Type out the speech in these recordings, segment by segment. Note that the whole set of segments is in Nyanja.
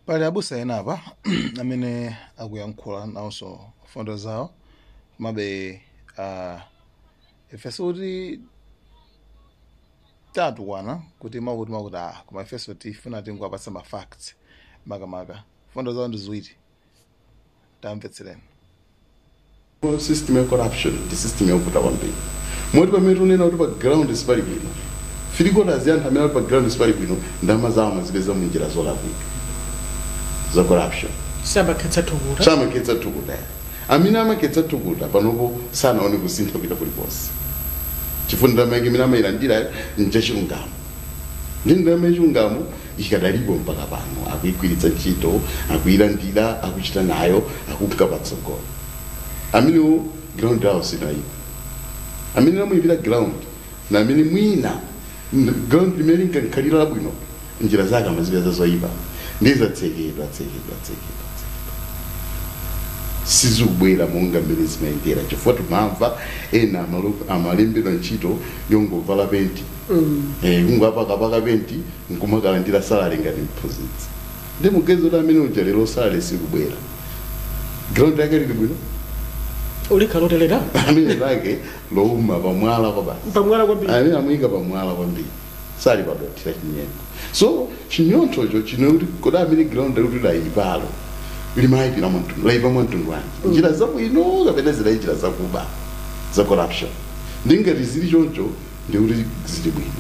Pali abusa ena apa amene akuyankhula nawonso mfundo zawo, komabe ifenso kuti tatukwana kuti makuti makuti, koma ifenso tifuna tinguwapatsa ma facts. Makamaka mfundo zawo ndi ziwiri, tamvetsereni. System ya corruption ndi system yovuta kwambiri, moti pamene tunena kuti pa ground sipali bwino, three quarters ya anthu amene ali pa ground sipali bwino, ndalama zawo amazipeza munjira zolakwika za corruption. Samakhetsa thukuta. Samakhetsa thukuta. Amene amakhetsa thukuta panopo sanaone kusintha kupita kulikonse, chifukwa ndalama yake imene amayilandira njachilungamo, ndi ndalama yachilungamo ikadalipo mpaka pano, akuyigwiritsa ntchito, akuyilandira, akuchita nayo, akuka patsogolo. Amenewo ground yawo sinayipa. Amene amuyipira ground na amene mwina ground limene linkankhalira labwino, njira zake amazipeza zoyipa, ndizatsekedwa, tsekedwa, tsekedwa, tsekedwa, sizikubwera monga mmene zimayendera, chifukwa timamva ena amalembedwa ntchito yongovala penti, kungapakapaka penti nkumakalandira salary ngati mphunzitsi. Ndi mugezi kuti amene uja lero salary sikubwera, ground yake lili bwino? Ulikhala otelera. Amene lake louma pamwala kwa basi. Pamwala kwambiri. Amene amuyika pamwala kwambiri, sali padothira chinyengo. So chinyonthocho chino kuti kodi amene ground kuti layipalo limayipira mwamtundu, layipa mwamtundu wanji? Njira zabwino kapena zilayi njira zakuba za corruption? Ndingati zili choncho, ndikuti zili bwino,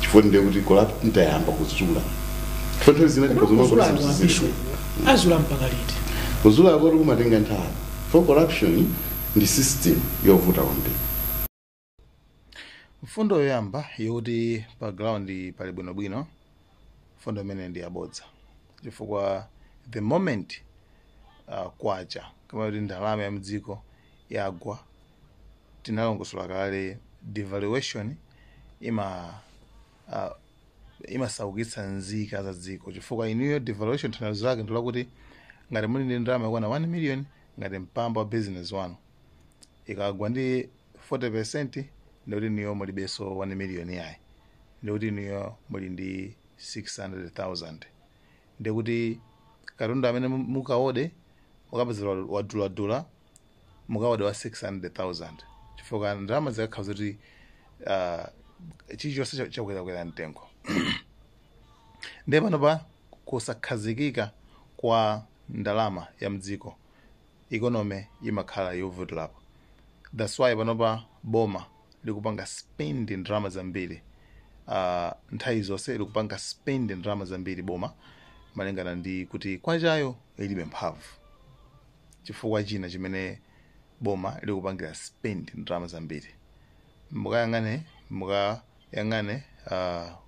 chifukwa ndikuti corrupt ntayamba kuzula, chifukwa nthawi zina kuzula tikazuma anthu kuti abishu zili azula mpaka liti? Kuzula koti kumatenga nthawi, for corruption ndi system yovuta kwambiri. Mfundo yoyamba yokuti pa ground pali bwinobwino, mfundo imene ndi yabodza, chifukwa the moment kwacha kama kuti ndalama ya mdziko yagwa, tinalongosola kale, devaluation imasaukitsa nzika za dziko, chifukwa inuyo devaluation tanthauzo lake ndilakuti ngati muli ndi ndalama yakwana 1 million ngati mpamba wa business wanu, ikagwa ndi 40%, ndikuti inuyo mulibenso 1 million yayi, ndikuti inuyo muli ndi 600,000. Ndikuti katundu amene mukaode mukapezera waduladula, mukaode wa 600,000, chifukwa ndalama zikakhala zoti chilichonse chakwerakwera mtengo. Ndiye panopa kusakhazikika kwa ndalama ya mdziko, economy imakhala yovutirapo. That's why panopa boma likupanga spend ndalama zambiri, nthawi zonse likupanga spend ndalama zambiri boma, malingana ndi kuti kwachayo ilibe mphamvu. Chifukwa china chimene boma likupangira spend ndalama zambiri, mukayang'ane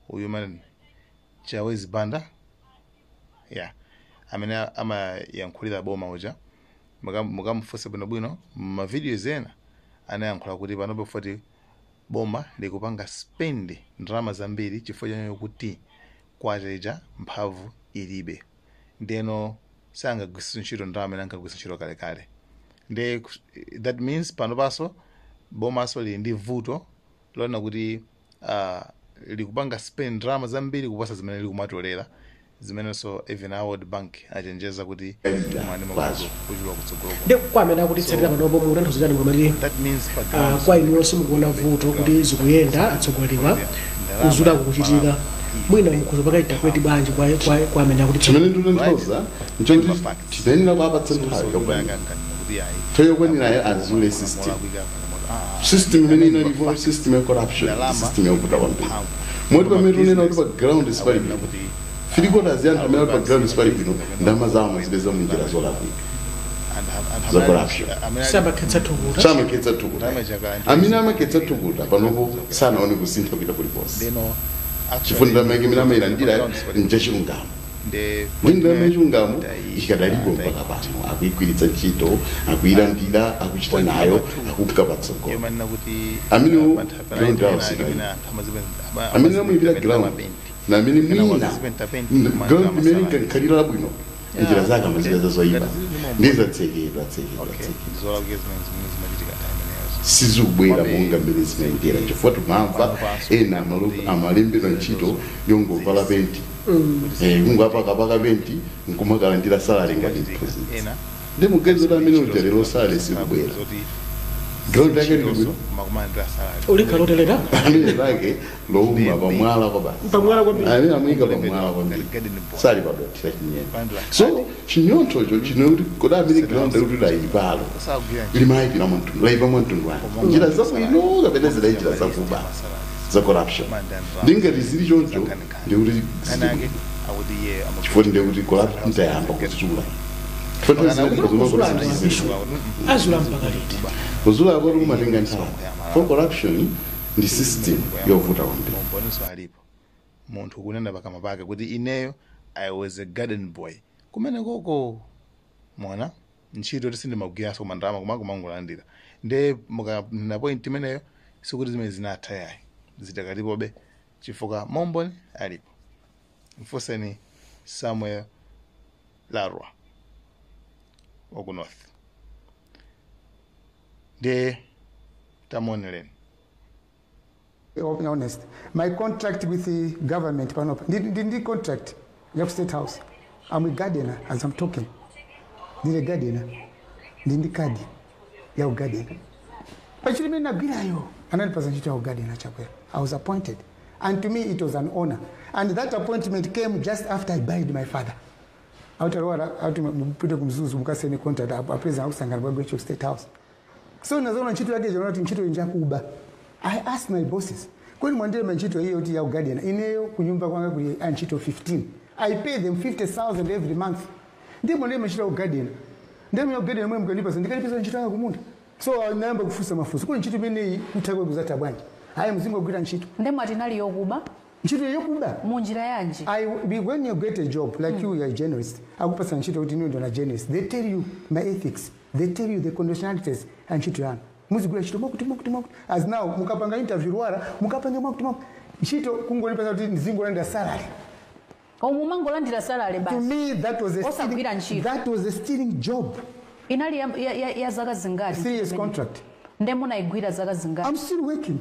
uyu man Chawezi Banda, yeah, amene amayankhulira boma uja, mukamufunse bwinobwino, ma videos ena anayankhula kuti panopo foti boma likupanga spend ndalama zambiri chifukwa chanyo kuti kwacha ija mphamvu ilibe, ndeno sangagwiritse ntchito ndalama imene ankagwiritsa ntchito kalekale. Nde that means panopanso bomaso lili ndi vuto lona kuti likupanga spend ndalama zambiri kuposa zimene likumatolera, zimenenso even a World Bank achenjeza kuti mwani Kwazo. kuchuluka kutsogoloko. Ndi kwa amene akutitsatira panopo, mukutanthauza chani mukamati That means pa kwa inuyo simukuona vuto kuti zikuyenda, atsogoleriwa, kuzula kukuchitika? Mwina mukhoza pakaita kweti bwanji kwa amene akutitsatira? Chimene ndikutanthauza nchokuti tiyenera kuwapatsa nthawi yokwanira, nthawi yokwanirayo azule system. System imene inalipo, system ya corruption, ndi system yovuta kwambiri, moti pamene tunena kuti pa ground sipali bwino, three quarters ya anthu amene ali pa ground sipali bwino, ndalama zawo amazipeza munjira zolakwika za corruption. Samakhetsa thukuta. Samakhetsa thukuta. Amene amakhetsa thukuta panopo sanaone kusintha kupita kulikonse, chifukwa ndalama yake imene amayilandira njachilungamo, ndi ndalama yachilungamo ikadalipo mpaka pano, akuyigwiritsa ntchito, akuyilandira, akuchita nayo, akuka patsogolo. Amenewo ground yawo sinayipa. Amene amuyipira ground na amene mwina ground limene linkankhalira labwino, njira zake amazipeza zoyipa, ndizatsekedwa, tsekedwa, tsekedwa, sizikubwera monga mmene zimayendera, chifukwa timamva ena amalembedwa ntchito yongovala penti. Kungapakapaka penti nkumakalandira salary ngati mphunzitsi. Ena Ndi muganizo kuti amene uja lero salary sikubwera, zoti ground yake lili bwino? Makumalandira salary. Ulikhala otelera. Amene lake lowuma pamwala kwa basi. Pamwala kwambiri. Amene amuyika pamwala kwambiri sali padothira chinyeni. So chinyonthocho chino kuti kodi amene ground kuti layipalo Osagwira ntchito. limayipira mwamtundu, layipa mwamtundu wake, njira zabwino kapena zidayi njira zakuba, za corruption? Ndingati zili choncho, ndikuti Nkhani yake akuti iye chifukwa ndikuti corruption tayamba kuzula. Kuzula anthu abishu azula mpaka liti? Kuzula kwati kumatenga nthawi, for corruption ndi system yovuta kwambiri. Maumboniso alipo, munthu kunena pakamwa pake kuti ineyo I was a garden boy kumene koko mona ntchito tisindimagwiranso koma ndalama koma kumangolandira. Nde mukanena point imeneyo, sikuti zimene zinatha yayi, zitakalipobe chifukwa maumboni alipo. Mfunseni Samuel Larwa waku North, nde tamuonereni. Open, honest. My contract with the government, panopa, ndi contract ya ku State House. I'm a gardener as I'm talking. Ndine gardener. Ndi kadi ya ugardener. Pachili mene nagwirayo, anandipasa ntchito ya ugardener Chakwera. I was appointed. And to me it was an honor. And that appointment came just after I buried my father. Autalwala, auti mupite kumzuzu mukasene contract, a president akusangana bwagwe State House. So nazoona ntchito yake jona kuti ntchito njakuba. I asked my bosses, kwani mwandilema ntchito iyo kuti ya ugardener? Ineyo kunyumba kwanga kuli antchito 15. I pay them 50,000 every month. Ndiye mwandilema ntchito ya ugardener, ndiye ya ugardener mwe mkandipa, ndikalipisa ntchito yanga kumunda. So nayamba kufunsa mafunso, kuli ntchito imeneyi kuthakwe kuzatha bwanji? Hayi, muzingogwira ntchito. Ndemwati inali yokuba? Ntchito yokuba. Munjira yanji? When you get a job, like you, you're a journalist, akupasa ntchito kuti niyo ndona journalist, they tell you my ethics, they tell you the conditionalities a ntchito yanu. Muzigwira ntchito mwakuti, mwakuti, mwakuti. As now, mukapanga interview lwara, mukapanga mwakuti, mwakuti. Ntchito kungolipasa kuti ndizingolanda salary. Omwe umangolandira salary To basi. me, that was a Osagwira stealing, ntchito. that was a stealing job. Inali ya zaka zingati? 3 years contract. Nde munayigwira zaka zingati? I'm still working.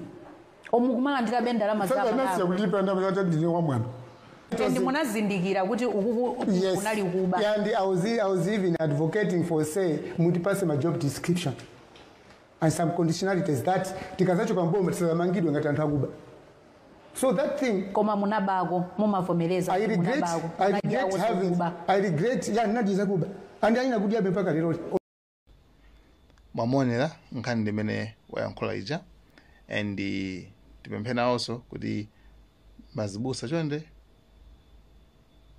Omwe kumalandira be ndalama Sasa nasi kulipa ndalama zati ndine wa mwana. Ndi munazindikira kuti ukuku Yes. kunali kuba? And I was even advocating for, say, mutipase my job description and some conditionalities that tikazachoka mboma tisamangidwe ngati anthu akuba. So that thing Koma munabako, mumavomereza I kuti regret, munabako? I regret having, Kuba. I regret, yeah, nadiza kuba. And aina kudiabe mpaka lero. Mwamuonera nkhani ndimene wayankhula ija, and tipemphe nawonso kuti mazibusa chonde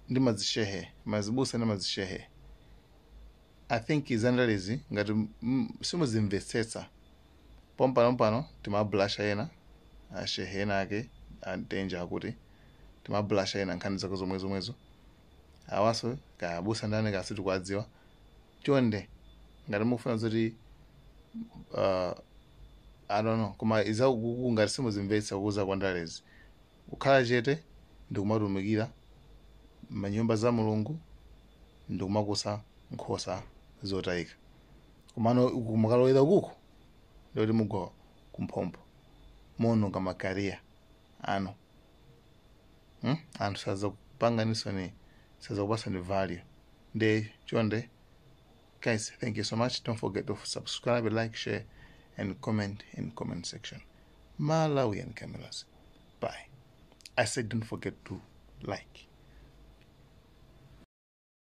ndi mazishehe, mazibusa ndi mazishehe, I think zandalezi ngati simuzimvetsetsa pompanompano timablasha ena ashehe ena ake antenja akuti timablasha ena nkhani zake zomwe zomwezo awaso kabusa ndani kasi tikuwadziwa. Chonde ngati mukufuna zoti I don't know, koma izakuku ngati simuzimvetsa kuuza kwa ndalezi, kukhala chete ndikumatumikira manyumba za Mulungu ndikumakusa nkhosa zotayika. Komano uku mukalowera kuku ndikuti mugwa kumphompho, muononga makariya anu, Anthu sazakupanganisoni, sazakupasani value. Nde chonde guys, thank you so much. Don't forget to subscribe, like, share and comment in comment section. Malawian Cameras, bye. I said don't forget to like.